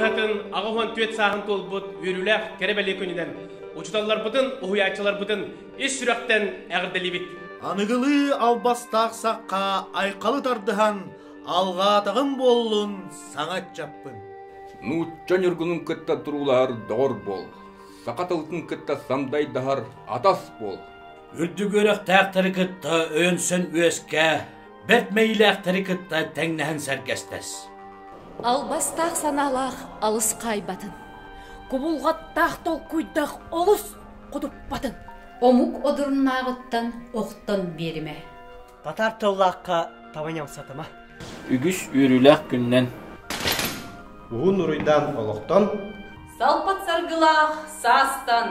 кыһатын 84 сааһын туолбут үөрүүлээх кэрэ-бэлиэ күнүнэн учууталларбытын, уһуйааччыларбытын ис сүрэхтэн эҕэрдэлиибит! Аныгылыы албастаах сахха айхалы тардыһан, алҕаатаҕым буоллун саҥа ыччаппын. Нуучча ньургунун кытта туруулаһар доҕор буол, саха тылын кытта самдайдаһар атас буол. Үрдүк үөрэхтээхтэри кытта өйөнсөн үөскээ, бэрт мэйиилээхтэри кытта тэҥнэһэн сэргэстэс. Албастаах санаалаах алыс хаайбатын, кубулҕаттаах толкуйдаах олус хотуппатын. Омук одуруннааҕыттан охтон биэримэ. Татар тыллаахха таба ньамсатыма. Үгүс үөрүүлээх күннэн. Уһун уруйдаан олохтон. Салпат саргылаах саастан.